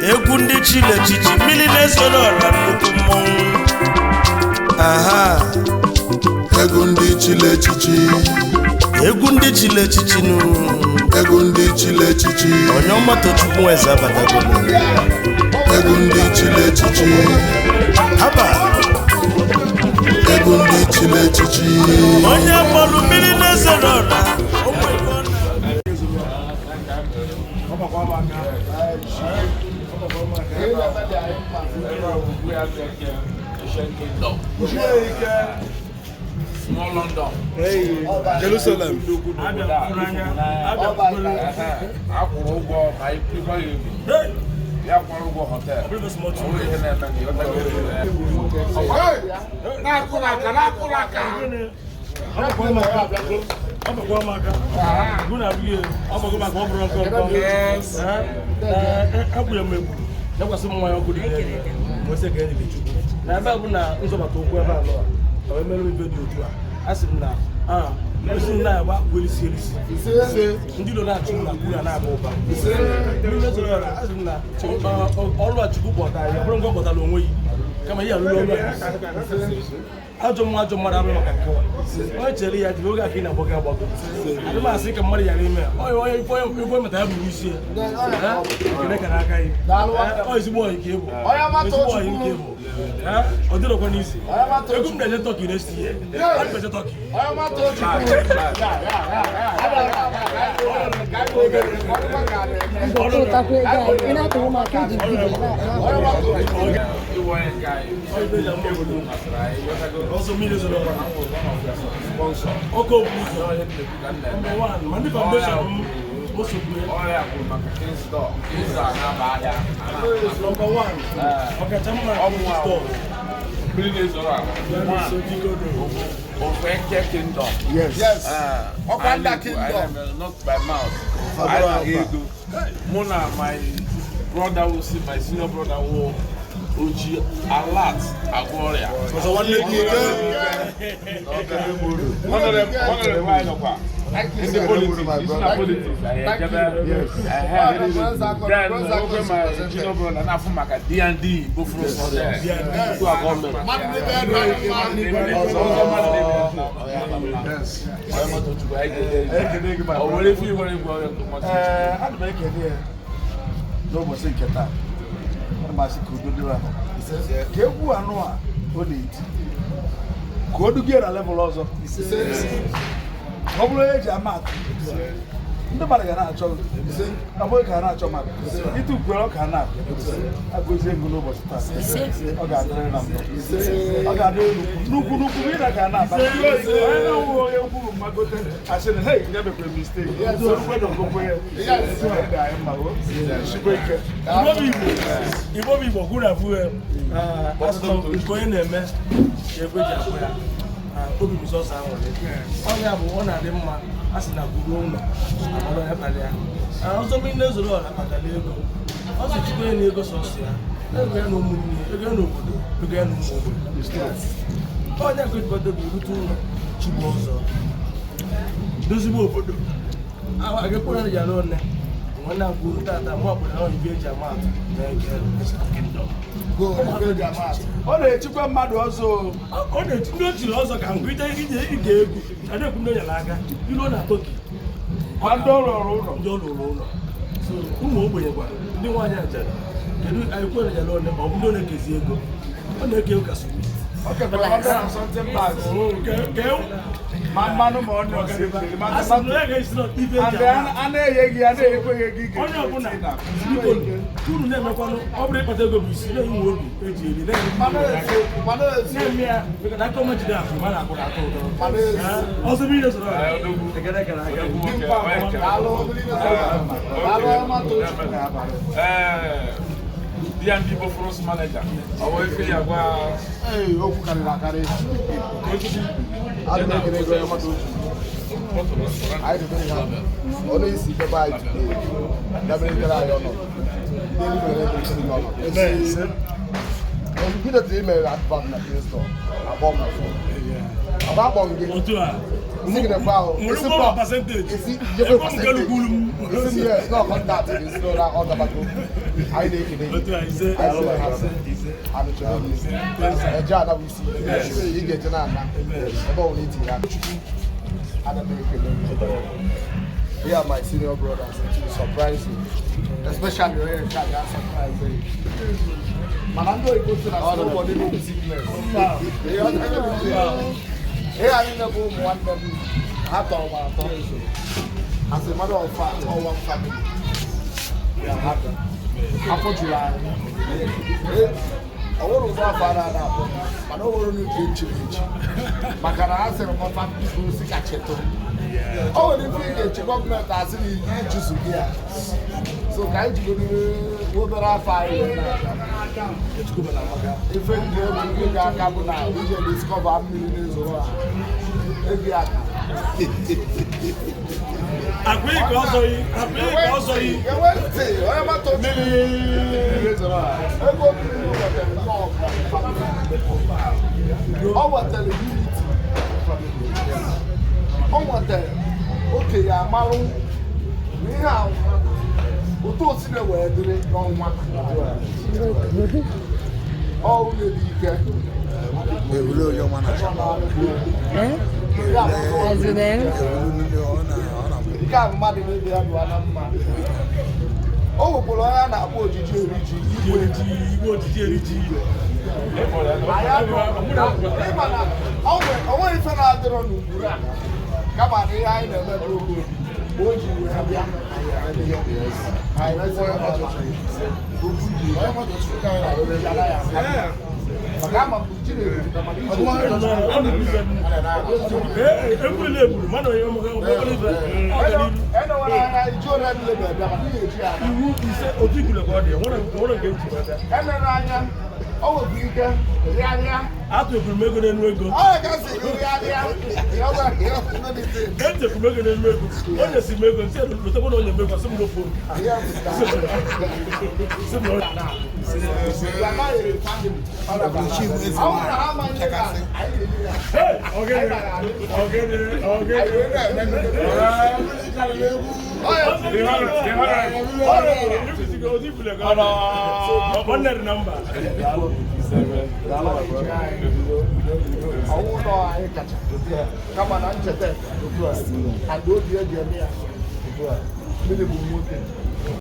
Egwu ndị chile echichi, mmiri na-ezoro ọra, nnukwu mmọnwụ. Aha. Egwu ndị chili echichi. Egwu ndị chile echichi nụ. Egwu ndị chili echichi. Onye ọma, Tochukwu Eze abatagolo. Egwu ndị chili echichi. Haba. Egwu ndị chili echichi. Onye kpọrọ mmiri na-ezoro ọra, o nwere ọ na- Small London. Jerusalem. Akwụrụ ụgwọ ma ịkwa ya ebi. Ya kwụrụ ụgwọ hotel. Ọ bụrụ ihe na-eme gị, ọ tago na-akụrụ aka, na-akụrụ aka. Ọ bakwa m aka. Gụ na abụghị ọ bago maka ọ bụrụ nkọ nkọ. Agbụrụ m egbu lekwasị m mmanya ọkụ dị n'elu ma ose ka enyere Chukwu na ebe a bụ na nzọbata okwu ebe a nọ a wee mere ibe dị otu a. A sị m na a esi m na-agba welisi elisi ndị ilo na-achụ m na kwuru a na-aba ụba ndị mezoro ya. A sị m na ọrụ a Chukwu kpọtara ya bụrụ nke ọ kpọtara onwe ya, kama ihe alụrụ ọrụ a ajọ mmụọ, ajọ mmadụ abụghị maka nkewa. Onye chere ya jiri oge aka ị na-agbago agbago, adị m asị ka mmadụ ghara ime ya. Onye onye ife onye ife meta ya bụ isi ya. Ekele ka n'aka ya. Ọ ezigbo ọyị ka ị bụ, ezigbo ọyị nke bụ. Ọ dịrọkwa n'isi ego m na-eje Turkey next year. Ana m eje Turkey. Ụtakwa ego anyị ị na-atụrụ maka iji video Ịwụ onye nke anyị. Egwu masịrị anyị. Ịghọtago? Ọsọ mmiri zoro ọra. Sponsor. Ọkụ okwu ụzọ. Onye nnekwu ka m na-eme. Number one, ma ndị foundation m osokwu ya. Ọrịa kwuru maka Kings Door. Kings Door na-aba ahịa. Number one, ọkacha mma. Ọmụ Store. ahụ. Mmiri na-ezoro ala. Ofeke Kingdom. Yes. Ọkwa nda kingdom. Not by mouth. Anyị na-aga ego. Mụ na my brother wụ si my senior brother wụ oji alert agwọ ọrịa. Ọzọ nwanne gị. Honorable anyị nọkwa. Ndị politics, isi na politics, anyị ejebe. Ehe. Then oge my junior brother na-afụ maka D&D bofuru sọdẹ. Ọzọ mmadụ na-ebe. Ọ nwere ife iwere igwe ọrịa mmadụ. Ee, ana m ekele ya n'ụbọchị nke taa. Ana m asị ka udo dịrị ahụ, ka egwu anụ a ọ na-eti ka o dugie na level ọzọ. Ọ bụrụ onye eji ama atụ, ndị mmadụ ga na-achọ gị. Ọ bụghị ka a na-achọ mmadụ ịtụ ukwere ọ ka na-abịa agọzie ego n'ụbọchị taa. Ọ ga-adịrị na mbụ, ọ ga-adịrị n'ukwu n'ukwu ị na ka na-aba onye na-awụ onye kwuru mmagote asị na hey, ya mekwere mistake sorokwe na okokwe ya. Ọ dị anyị mma o sikwe ike. Igbo bụ Igbo, Igbo bụ Igbo kwuru abụghị asụsụ nke onye na-eme ka egwe ji akpụ ya. Ah, obi m sọsọ aṅụrị. Ọnya bụ ọ na-adị mma a sị na kwuruo ụlọ amara onye kpara ya. Ah, ọzọ mmiri na-ezoro ọra kpatara ego. Ọ sị Chukwu onye na-ego sọsọ ya, ego ya na ụmụnne, ego ya n'obodo, ego ya na ụmụ ogbenye. Ọnya ka ojikọta bụ irute ụlọ Chukwu ọzọ dozigbo obodo agakwara ya one nwanne agwụ tata mụ ọbụla na ibe eji ama atụ na eke kingdom. Ọ na-echikwa mmadụ ọzọ o. Ọ na-eti ndị ochiri ọzọ ka ngụ ije ije ige egwu na na-ekwu ndị o nyere aka iruo na Turkey. Ma ndị ọrụ ọrụ ụlọ. Ndị ọ lụrụ ụlọ. So ụmụ ogbenye gwara ndị nwaanyị ajara kedu anyị kwere ya one ma ọ bụ ndị ọ na-ekezi ego, ọ na-eke ụka sweet. Ọ kekwara 100 and something bags. Ma mmanụ ma onions ma a sị na tomato. onye ga-esi na ibe And eji ama a na-enye gị a na-enyekwe gị ego ị ga-eji onye ọbụla esi na. Biko, uru na-emekwanụ ọ bụrụ ịkpata ego bụ isi na-enwe obi eji eri na-eme ya maka na aka ọma jide akụ ma na-akwụ na-atọ ụtọ. Ọzọ bụ ihe soro ekele kere aka. Ee, D&D bụ Frost manager. Ọ wee ife ya gwa. Ee, okwu karịrị akarị. Adị m ekele ego ya mmadụ otu. Anyị dị very happy. Ọ na-esi ebe anyị today. Dabere nkere anyị ọnọdụ. Ndị eluigwe na-ebere gị ọnọdụ. Esi immediately ị mere advert na Play Store, akpọ m na phone. Agba akpọ m gị. Otu a. Isi gị na-ekwe ahụ. Nwere Isi ụgwọ prop. percentage. Isi jebe Ego m percentage. nke lukwuru m. Isi m yes, no contact gị, si n'ụra ọ dabago. Anyị na-ekele gị. Otu a, ise. Anyị sị asị anụchara gị. Eje ana bụ isi. Ị ga-eje na ana. Ebe ọ bụla itinye aka. Chukwu, ana m ekele gị. They are my senior brothers. It will surprise you. Especially onye nke a ga-surprise you. Mana ndị oyibo sị na nobody know sickness. Ihe ọ na-eme. Ihe a niile bụ ụmụ nwanne m, ha tọrọ m atọ. As a matter of fact, all one family. We are happy. Afọ juru anyị. Ọ nwere ụzọ afọ a na-ada akpọ, mana o nwere n'uche nchiri echi. Maka na a sịrị m ọfa osi ka chetụ. O nwere ife ị ga-eche gọọmenti asị na ihe echuzu gị ya. So ka anyị jigoro obere afọ anyị wee na-aga. Ife ndị egwu ndị ga-aka bụ na ije discover mmiri na-ezoro ha. Ebi aka. Akwa ike ọzọ yi, akwa ike ọzọ yi. Enwe ntị, onye mata mmiri ego mmiri wetara love na family. Ọ wetara unity. Ọ wetara okenye amalụ na ihe a otu o si na-wee dịrị n'ọnwa. Ọ nwunye dị ike. Ewule onye ọma na Eh? As in, eh? Nke a mmadụ na-ebe ya dụwa na mma. O nwekwara onye a na-akpọ ojiji eri ji igwe ji. Igwe ojiji eri ji. Ịma na o nwere ife na-adịrọ n'ugburu a, kama na ihe anyị na-eme bụ oge o ji wee bịa anyị kwụọ ya ọchịchị. Maka ama m ji na-ebupụta mana iji Egburu egburu mana onye ọmụga ọgbọgbọrọ ife ọ gara iru. Enwere anya iji ole niile ga-abịa mana ị ga-eji ya. Iwu ise otu ikwule ka ọ dị, nwere nke nchi wee bịa. Enere anya o nwekwa ike rịarịa. Atụ ekwuru m ego n'elu ego. Ọ gasị rịarịa. Echekwuru m ego n'elu ego. Onye si m ego nsị lotekwa na onye m ego sị m n'ofu. Sị m na Hey, ogene, ogene, ogene. Nwanne dị na mba. Ọnwụ nọ anyị kacha kama na ncheta and obi eji eme ya. Mmiri bụ nwoke.